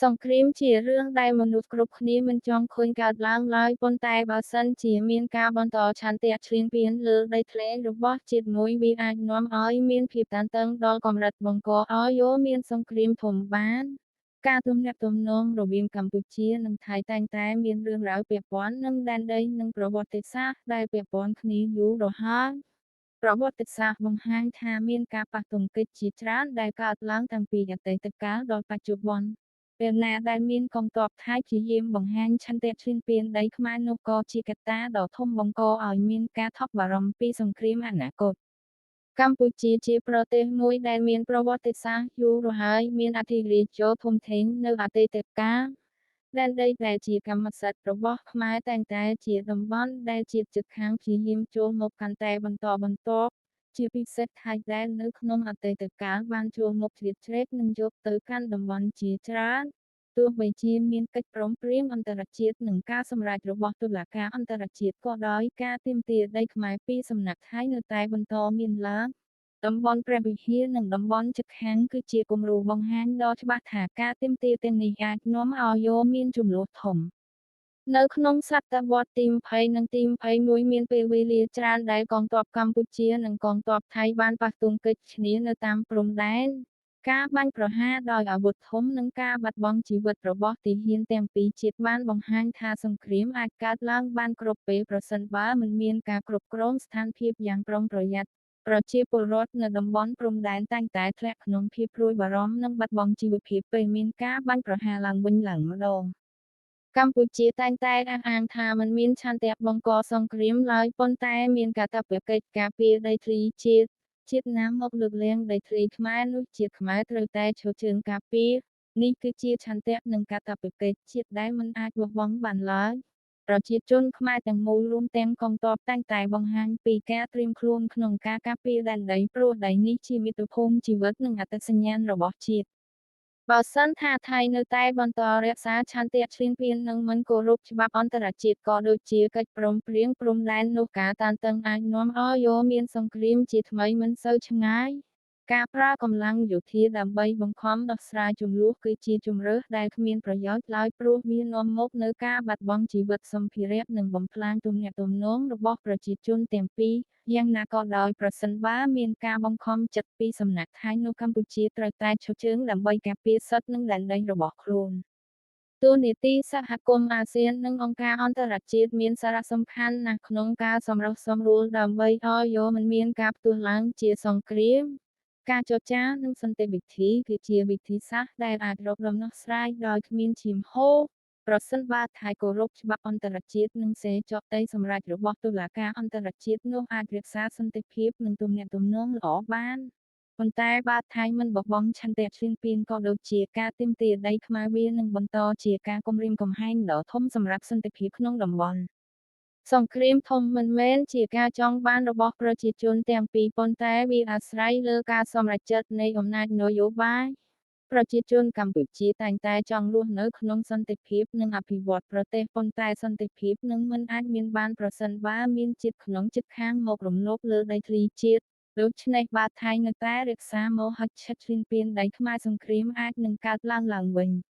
សង្គ្រាមជារឿងដែលមនុស្សគ្រប់គ្នាមិនចង់ឃើញកើតឡើងឡើយប៉ុន្តែបើសិនជាមានការបន្តឆន្ទៈឈ្លានពានលើដីធ្លីរបស់ជាតិមួយវាអាចនាំឲ្យមានភាពតានតឹងដល់កម្រិតបង្កឲ្យមានសង្គ្រាមធំបាន ការទំនាក់ទំនងរវាងកម្ពុជានិងថៃតែងតែមានរឿងរ៉ាវពាក់ព័ន្ធនឹងដែនដីនិងប្រវត្តិសាស្ត្រដែលពាក់ព័ន្ធគ្នាយូររហើយ ប្រវត្តិសាស្ត្របង្ហាញថាមានការប៉ះទង្គិចជាច្រើនដែលកើតឡើងតាំងពីអតីតកាលដល់បច្ចុប្បន្ន ពេលណាដែលមានកងទ័ពថៃព្យាយាមបង្ហាញឆន្ទៈឈ្លានពានដីខ្មែរនោះក៏ជាកត្តាដ៏ធំបង្កឲ្យមានការថប់បារម្ភពីសង្គ្រាមអនាគត កម្ពុជាជាប្រទេសមួយដែលមានប្រវត្តិសាស្ត្រយូររហើយមានអធិរាជធំធេងនៅអតីតកាល ដែនដីដែលជាកម្មសិទ្ធិរបស់ខ្មែរតែងតែជាតំបន់ដែលជាតិជិតខាងព្យាយាមចូលមកកាន់តែបន្តបន្ទាប់ ជាពិសេសថៃដែលនៅក្នុងអតីតកាលបានចូលមកជ្រៀតជ្រែកនិងយកទៅកាន់តំបន់ជាច្រើន ទោះបីជាមានកិច្ចព្រមព្រៀងអន្តរជាតិនិងការសម្រេចរបស់តុលាការអន្តរជាតិក៏ដោយការទាមទារដីខ្មែរពីសំណាក់ថៃនៅតែបន្តមានឡើង តំបន់ព្រះវិហារនិងតំបន់ជិតខាងគឺជាគំរូបង្ហាញដ៏ច្បាស់ថាការទាមទារទាំងនេះអាចនាំឲ្យមានជម្លោះធំ នៅក្នុងសតវត្សទី20និងទី21មានពេលវេលាច្រើនដែលកងទ័ពកម្ពុជានិងកងទ័ពថៃបានប៉ះទង្គិចគ្នានៅតាមព្រំដែន ការបាញ់ប្រហារដោយអាវុធធំនិងការបាត់បង់ជីវិតរបស់ទាហានទាំងពីរជាតិបានបង្ហាញថាសង្គ្រាមអាចកើតឡើងបានគ្រប់ពេលប្រសិនបើមិនមានការគ្រប់គ្រងស្ថានភាពយ៉ាងប្រុងប្រយ័ត្ន ប្រជាពលរដ្ឋនៅតំបន់ព្រំដែនតែងតែធ្លាក់ក្នុងភាពព្រួយបារម្ភនិងបាត់បង់ជីវភាពពេលមានការបាញ់ប្រហារឡើងវិញឡើងម្ដង កម្ពុជាតែងតែអះអាងថាមិនមានឆន្ទៈបង្កសង្គ្រាមឡើយប៉ុន្តែមានកាតព្វកិច្ចការពារដីធ្លីជាតិ ជាតិណាមកលើកលែងដីធ្លីខ្មែរនោះជាតិខ្មែរត្រូវតែឈរជើងការពារ នេះគឺជាឆន្ទៈនិងកាតព្វកិច្ចជាតិដែលមិនអាចបោះបង់បានឡើយ ប្រជាជនខ្មែរទាំងមូលរួមទាំងកងទ័ពតែងតែបង្ហាញពីការត្រៀមខ្លួនក្នុងការការពារដែនដីព្រោះដីនេះជាមាតុភូមិជីវិតនិងអត្តសញ្ញាណរបស់ជាតិ បើសិនថាថៃនៅតែបន្តរក្សាឆន្ទៈឈ្លានពាននិងមិនគោរពច្បាប់អន្តរជាតិក៏ដូចជាកិច្ចព្រមព្រៀងព្រំដែននោះការតានតឹងអាចនាំឲ្យមានសង្គ្រាមជាថ្មីមិនសូវឆ្ងាយ ការប្រើកម្លាំងយោធាដើម្បីបង្ខំដោះស្រាយជម្លោះគឺជាជម្រើសដែលគ្មានប្រយោជន៍ឡើយព្រោះវានាំមកនូវការបាត់បង់ជីវិតសម្ភារៈនិងបំផ្លាញទំនាក់ទំនងរបស់ប្រជាជនទាំងពីរ យ៉ាងណាក៏ដោយប្រសិនបើមានការបង្ខំចិត្តពីសំណាក់ថៃនោះកម្ពុជាត្រូវតែឈរជើងដើម្បីការពារសិទ្ធិនិងដែនដីរបស់ខ្លួន តួនាទីសហគមន៍អាស៊ាននិងអង្គការអន្តរជាតិមានសារៈសំខាន់ណាស់ក្នុងការសម្រុះសម្រួលដើម្បីឲ្យមិនមានការផ្ទុះឡើងជាសង្គ្រាម ការចរចានិងសន្តិវិធីគឺជាវិធីសាស្ត្រដែលអាចរកដំណោះស្រាយដោយគ្មានឈាមហូរ ប្រសិនបើថៃគោរពច្បាប់អន្តរជាតិនិងសេចក្ដីសម្រេចរបស់តុលាការអន្តរជាតិនោះអាចរក្សាសន្តិភាពនិងទំនាក់ទំនងល្អបាន ប៉ុន្តែបើថៃមិនបោះបង់ឆន្ទៈឈ្លានពានក៏ដូចជាការទាមទារដីខ្មែរវានឹងបន្តជាការគំរាមកំហែងដ៏ធំសម្រាប់សន្តិភាពក្នុងតំបន់ សង្គ្រាមធំមិនមែនជាការចង់បានរបស់ប្រជាជនទាំងពីរប៉ុន្តែវាអាស្រ័យលើការសម្រេចចិត្តនៃអំណាចនយោបាយ ប្រជាជនកម្ពុជាតែងតែចង់រស់នៅក្នុងសន្តិភាពនិងអភិវឌ្ឍប្រទេសប៉ុន្តែសន្តិភាពនឹងមិនអាចមានបានប្រសិនបើមានជាតិក្នុងជិតខាងមករំលោភលើដីធ្លីជាតិ ដូច្នេះបើថៃនៅតែរក្សាមហិច្ឆតាឈ្លានពានដីខ្មែរសង្គ្រាមអាចនឹងកើតឡើងឡើងវិញ។